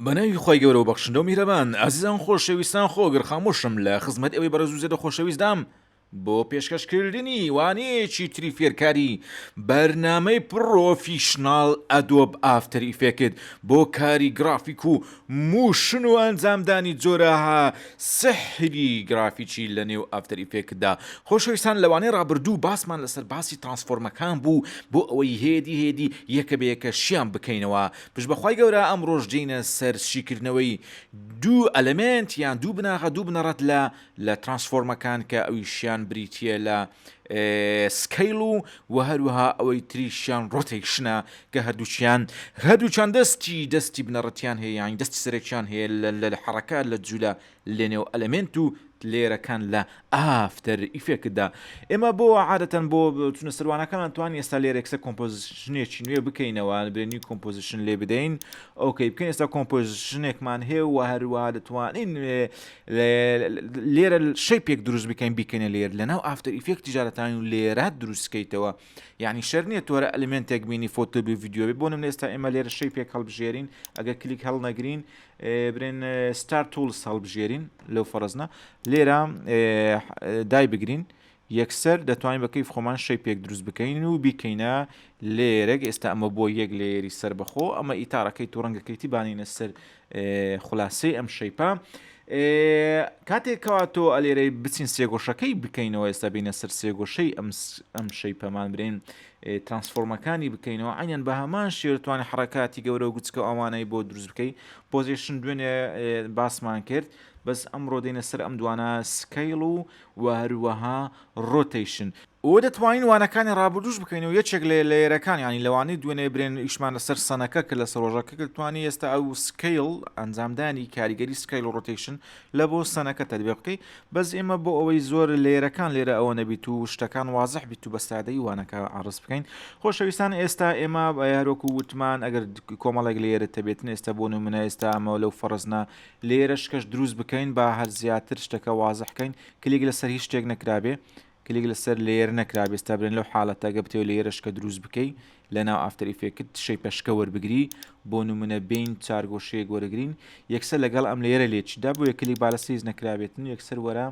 بەناوی خوای گەورەو بەخشندەو میهرەبان ئازیزان خۆشەویستان خۆگر خامۆشم لە خزمەت ئێوەی بەڕێزو زێدە خۆشەویستدام بۆ پێشکەشکردنی وانەیەکی تری فێرکاری بەرنامەی professional Adobe After Effects بۆ کاری گرافیک و motion و ئەنجامدانی جۆرەها سحری گرافیکی لە نێو After Effects دا. خۆشەویستان لەوانەی ڕابردوو باسمان لەسەر باسی transform ەکان بوو بۆ ئەوەی هێدی هێدی یەکە بە یەکە شیان بکەینەوە پشت بەخوای گەورە ئەمڕۆش دێینە سەر شیکردنەوەی دوو element یان دوو بناغە دوو بنەڕەت لە لە transform ەکان کە ئەویشیان بریتییە لە scale و و هەروەها ئەوەی تریشیان rotation ە کە هەردووکیان هەردووکیان دەستی دەستی بنەڕەتیان هەیە یانی دەستی سەرەکیان هەیە لە حەڕەکە لە جولە لەنێو element و layer ەکان لە After Effects دا ئێمە بۆ عادەتەن بۆ چونە سەروانەکەمان توانی ئێستا لێرە یەکسەر composition ێکی نوێ بکەینەوە برێ new composition لێ بدەین okay بکەین ئێستا composition ێکمان هەیە و هەروەها دەتوانین لێرە shape ێک دروست بکەین بیکەینە لێر لەناو After Effects تیجارەتان و لێرە دروستکەیتەوە یعنی شەر نییە تۆرە element ێک بینی فۆتۆ بێ ڤیدیۆ بێ بۆ نمونە ئێستا ئێمە لێرە shape ێک هەڵبژێرین ئەگەر کلیک هەڵنەگرین برێن star tools هەڵبژێرین لەو فەرزنە لێرە دای بگرین یەکسەر دەتوانین بە کەیف خۆمان shape ێک دروست بکەین و بیکەینە layer ێک ئێستا ئەمە بۆ یەک layer ی سەربەخۆ ئەمە ئیتارەکەی تو ڕەنگەکەیتی بانینە سەر خولاسەی ئەم shape ە کاتێک کەوا تۆ ئەلێرەی بچین سێگۆشەکەی بکەینەوە ئێستا بینە سەر سێگۆشەی ئەم ئەم shape ەمان برێن transform ەکانی بکەینەوە عینەن بە هەمان شێوە توانانی حرەکاتی گەورە و گچکە ئەوانەی بۆ دروست بکەی position دوێنێ باسمان کرد بەس ئەمڕۆ دێنە سەر ئەم دوانە scale و و هەروەها rotation. و دەتوانین وانەکانی ڕابردووش بکەین و یەکێک لە layer ەکان یانی لەوانەی دوێنێ برێن ئیشمان لەسەر sun ەکە کرد لەسەر ڕۆژەکە کرد توانی ئێستا ئەو scale ئەنجامدانی کاریگەری scale و rotation لە بۆ sun ەکە تەتبیق بکەی بەس ئێمە بۆ ئەوەی زۆر layer ەکان لێرە ئەوە نەبیت و شتەکان وازح بیت و بە سادەیی وانەکە عەڕز بکەین خۆشەویستان ئێستا ئێمە هەروەکو وتمان ئەگەر کۆمەڵێک layer ت هەبێتن ئێستا بۆ نمونە ئێستا ئەمە لەو فەڕزنە layer ەش دروست بکەین با هەر زیاتر شتەکە وازح کەین کلیک لەسەر هیچ شتێک نەکرابێ کلیک لەسەر layer نەکرابێ ئێستا برێن لەو حاڵەتە گە بتەوێ layer ەشکە دروست بکەی لە ناو After Effects shape ەشکە وەربگری بۆ نمونە بین چارگۆشەیەک وەرگین یەکسەر لەگەڵ ئەم layer ە لێچدا بۆیە کلیک با لەسەر هیچ نەکرابێتن یەکسەر وەرە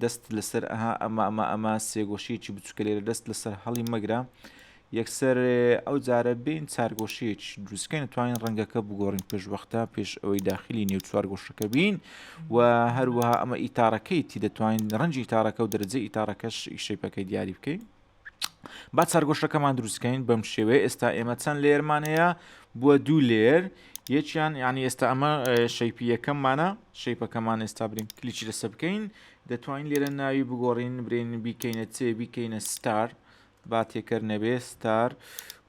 دەست لەسەر ئەها ئەمە ئەمە ئەمە سێگۆشەیەکی بچووکە لێرە دەست لەسەر هەڵی مەگرە یەکسەر ئەو جارە بین چارگۆشەیەکی دروستکەین توانین ڕەنگەکە بگۆڕین پێش وەختە پێش ئەوەی داخلی نێو چوارگۆشەکە بین و هەروەها ئەمە ئیتارەکەی تی دەتوانین ڕەنجی ئیتارەکە و دەرەجە ئیتارەکەش shape ەکەی دیاری بکەین با چارگۆشەکەمان دروستکەین بەم شێوەیە ئێستا ئێمە چەند layer مان هەیە بووە دوو layer یەکیان یعنی ئێستا ئەمە shape ی یەکەممانە shape ەکەمان ئێستا برین کلیکی لەسەر بکەین دەتوانین لێرە ناوی بگۆڕین برین بیکەینە چێ بیکەینە star با تێکەر نەبێ star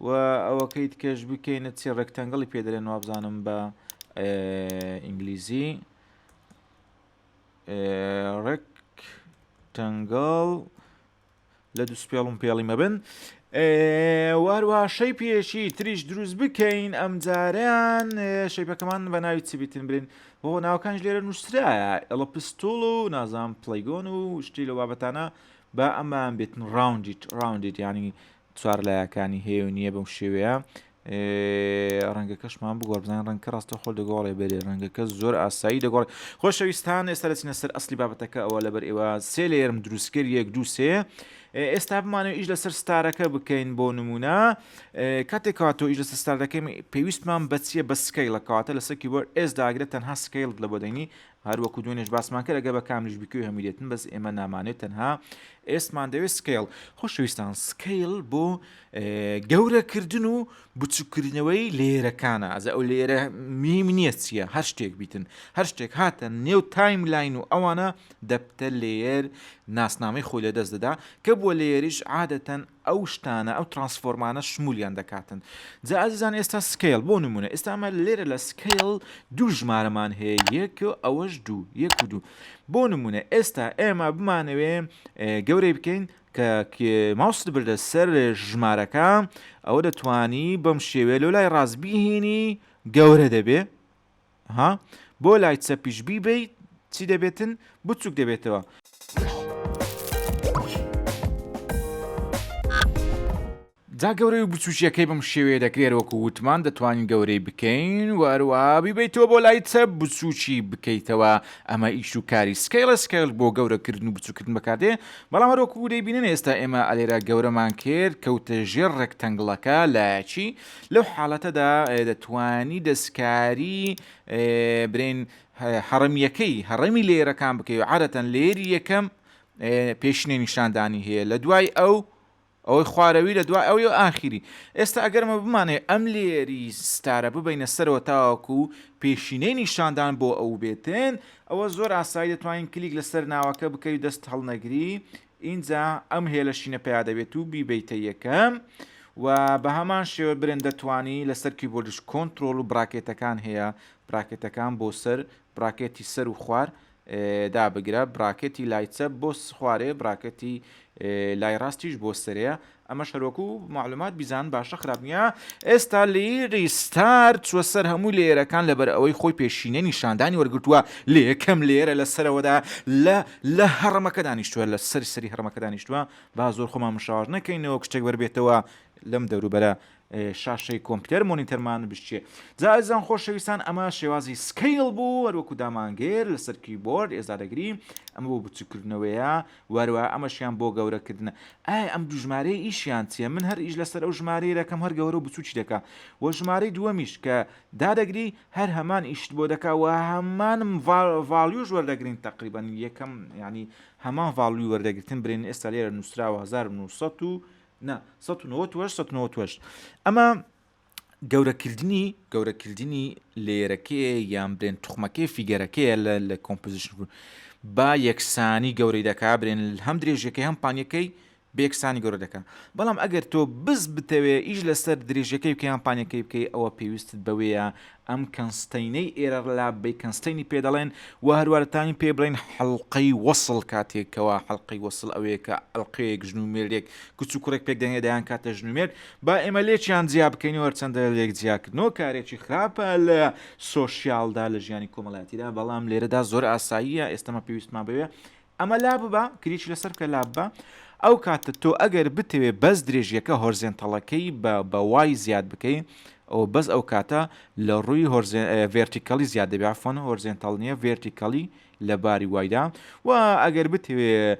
و ئەوەکەی تکەش بکەینە چی rectangle ی پێ دەلێن وابزانم بە ئینگلیزی rectangle لە دوو سپێڵم پێڵی مەبن واروە shape ێکی تریش دروست بکەین ئەم جاریان shape ەکەمان بە ناوی چی بیتن برین بۆ ناوەکانش لێرە نووسرایە ellipse tool و نازام polygon و شتی لە بابەتانە با ئەمان بێتن rounded rounded یانی چوارلایەکانی هەیە و نییە بەم شێوەیە ڕەنگەکەشمان بگۆڕ بزانین ڕەنگەکە ڕاستە خۆ دەگۆڕێ بەرێ ڕەنگەکە زۆر ئاسایی دەگۆڕێ خۆشەویستان ئێستا دەچینە سەر ئەسلی بابەتەکە ئەوە لەبەر ئێوە سێ layer م دروست کرد یەک دوو سێ ئێستا بمانەوە ئیش لەسەر star ەکە بکەین بۆ نمونە کاتێک کەوا تۆ ئیش لەسەر star دەکەین پێویستمان بەچیە بە scale ە کەواتە لەسەر keyboard S داگرە تەنها scale ت لە بۆ دەینی هەر وەکو دوێنێش باسمان کرد ئەگەر بە کاملیش بکەوی هەمووی دێتن بەس ئێمە نامانێت تەنها S مان دەوێت scale خۆشەویستان scale بۆ گەورەکردن و بچووکردنەوەی layer ەکانە ئەزە ئەو layer ە میم نییە چییە هەر شتێک بیتن هەر شتێک هاتە نێو timeline و ئەوانە دەبتە layer ناسنامەی خۆی لەدەست دەدا کە بووە layer یش عادەتەن ئەو شتانە ئەو transform انە شمولیان دەکاتن جا ئازیزان ئێستا scale بۆ نمونە ئێستا ئەمە لێرە لە scale دوو ژمارەمان هەیە یەک و ئەوەش دوو یەک و دوو بۆ نمونە ئێستا ئێمە بمانەوێ گەورەی بکەین کە ماوست بردە سەر ژمارەکە ئەوە دەتوانی بەم شێوەیە لۆ لای ڕاست بیهێنی گەورە دەبێ ها بۆ لای چەپیش بیبەیت چی دەبێتن بچوک دەبێتەوە. جا گەورەی و بچووکیەکەی بەم شێوەیە دەکرێت وەکو وتمان دەتوانین گەورەی بکەین و هەروەها بیبەیتەوە بۆ لای چەپ بچووکی بکەیتەوە ئەمە ئیش و کاری scale ە scale بۆ گەورەکردن و بچووکردن بەکاردێ بەڵام هەروەکو دەیبینن ئێستا ئێمە ئەلێرە گەورەمان کرد کەوتە ژێر rectangle ەکە لایەکی لەو حاڵەتەدا دەتوانی دەستکاری برێن هەڕەمیەکەی هەڕەمی layer ەکان بکەی و عادەتەن layer ی یەکەم پێشینەی نیشاندانی هەیە لە دوای ئەو ئەوەی خوارەوی لە دوای ئەوی و ئاخیری ئێستا ئەگەر مە بمانەوێ ئەم layer ی star ە ببەینە سەرەوە تاوەکو پێشینەی نیشاندان بۆ ئەو بێتن ئەوە زۆر ئاسایی دەتوانین کلیک لەسەر ناوەکە بکەی و دەست هەڵنەگری ئینجا ئەم هێلە شینە پیا دەبێت و بیبەیتە یەکەم و بە هەمان شێوە برێن دەتوانی لەسەر کیبۆردش کۆنترۆل و bracket ەکان هەیە bracket ەکان بۆ سەر bracket ی سەر و خوار دابگرە bracket ی لای چەپ بۆ خوارێ bracket ی لای ڕاستیش بۆ سەرەیە ئەمەش هەروەکو معلومات بیزان باشە خراپ نییە ئێستا layer ی star چوە سەر هەموو layer ەکان لەبەر ئەوەی خۆی پێشینە نیشاندانی وەرگتووە لە یەکەم layer ە لە سەرەوەدا لە لە هەڕەمەکە دانیشتووە لە سەر سەری هەڕەمەکە دانیشتووە با زۆر خۆمان مشاوەش نەکەینەوە کچێک بەربێتەوە لەم دەوروبەرە شاشەی کۆمپیوتەر monitor مان بشچێ. جا ئازیزان خۆشەویستان ئەمە شێوازی scale بوو هەروەکو دامانگر لەسەر کیبۆرد ئێستا دەگری ئەمە بۆ بچووکردنەوەیە وەروە ئەمەشیان بۆ گەورەکردنە ئایا ئەم دوو ژمارەیە ئیشیان چییە من هەر ئیش لەسەر ئەو ژمارەیە دەکەم هەر گەورە و بچووکی دەکا وە ژمارەی دووەمیش کە دادەگری هەر هەمان ئیشت بۆ دەکا و هەمان value ش وەردەگرین تقریبا یەکەم ینی هەمان value وەردەگرتن برێن ئێستا لێرە نووسراوە 1900 و نا 198 198 ئەمە گەورەکردنی گەورەکردنی layer ەکەیە یان برێن توخمەکەی figure ەکەیە لە لە composition با یەکسانی گەورەی دەکا برێن هەم درێژەکەی هەم پانیەکەی بێکسانی گەورە دەکا بەڵام ئەگەر تۆ بز بتەوێ ئیش لەسەر درێژەکەی بکەی یان پانیەکەی بکەی ئەوە پێویستت بەوەیە ئەم constraint ەی ئێرە لاببەی constraint ی پێ دەڵێن و هەروە دەتوانین پێ بڵێن حەڵقەی وەسڵ کاتێک کەوا حەڵقەی وەسڵ ئەوەیە کە ئەڵقەیەک ژن و مێردێک کچ و کوڕێک پێک دەهێنێ دەیان کاتە ژن و مێرد با ئێمە لێکیان جیا بکەینەوە هەرچەندە لێک جیاکردنەوە کارێکی خراپە لە social دا لە ژیانی کۆمەڵایەتیدا بەڵام لێرەدا زۆر ئاساییە ئێستەمە پێویستمان بەوێ ئەمە لاببە کلیکی لەسەر بکە لاببە ئەو کاتە تۆ ئەگەر بتەوێ بەس درێژیەکە horizontal ەکەی بە بە Y زیاد بکەی ئەو بەس ئەو کاتە لە ڕووی vertical ی زیاد دەبێ عەفوەن horizontal نییە vertical ی لە باری Y دا و ئەگەر بتەوێ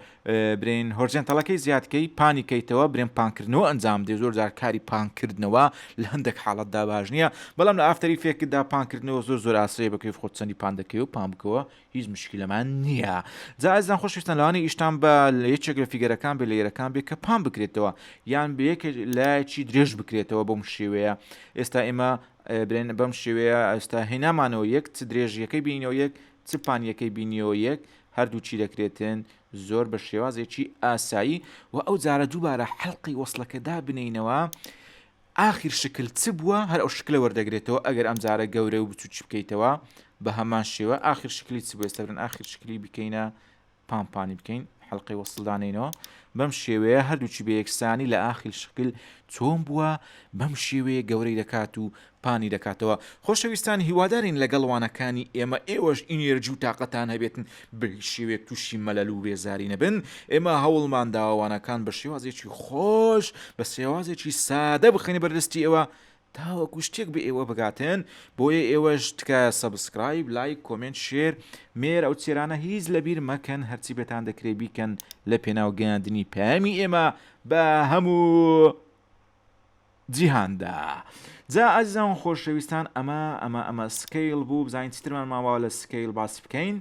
برێن horizontal ەکەی زیادکەی پانی کەیتەوە برێن پانکردنەوە ئەنجام دێ زۆر جار کاری پانکردنەوە لە هەندێک حاڵەتدا باش نییە بەڵام لە After Effects دا پانکردنەوە زۆر زۆر ئاسایە بە کەیف خۆت چەندی پان دەکەی و پان بکەوە هیچ مشکیلەمان نییە جا ئازیزان خۆشەویستان لەوانەیە ئیشتان بە یەکێک لە figure ەکان بێ layer ەکان بێ کە پان بکرێتەوە یان بە یەکێک لایەکی درێژ بکرێتەوە بەم شێوەیە ئێستا ئێمە برێن بەم شێوەیە ئێستا هێنامانەوە یەک چ درێژیەکەی بینەوە یەک چ پانیەکەی بینیەوە یەک هەردووچی دەکرێتن زۆر بە شێوازێکی ئاسایی و ئەو جارە دووبارە حەڵقەی وەسڵەکە دابنینەوە ئاخیر شکل چ بووە هەر ئەو شکلە وەردەگرێتەوە ئەگەر ئەم جارە گەورە و بچوکی بکەیتەوە بە هەمان شێوە ئاخیر شکلی چ بوو ئێستا برن ئاخیر شکلی بکەینە پان پانی بکەین حەڵقەی وەسڵ دانێینەوە بەم شێوەیە هەردووکی بە یەکسانی لە ئاخیر شکل چۆن بووە بەم شێوەیە گەورەی دەکات و پانی دەکاتەوە. خۆشەویستان هیوادارین لەگەڵ وانەکانی ئێمە ئێوەش ئینێرجی و تاقەتان هەبێتن بە هیچ شێوەیەک تووشی مەلەل و بێزاری نەبن ئێمە هەوڵمان داوە وانەکان بە شێوازێکی خۆش بە شێوازێکی سادە بخەینە بەردەستی ئێوە تاوەکو شتێک بە ئێوە بگاتن بۆیە ئێوەش تکایە subscribe like comment share مێر ئەو چێرانە هیچ لەبیر مەکەن هەرچی بێتان دەکرێ بیکەن لە پێناو گەیاندنی پەیامی ئێمە بە هەموو جیهاندا. جا ئازیزان و خۆشەویستان ئەمە ئەمە ئەمە scale بوو بزانین چیترمان ماوە لە scale باسی بکەین.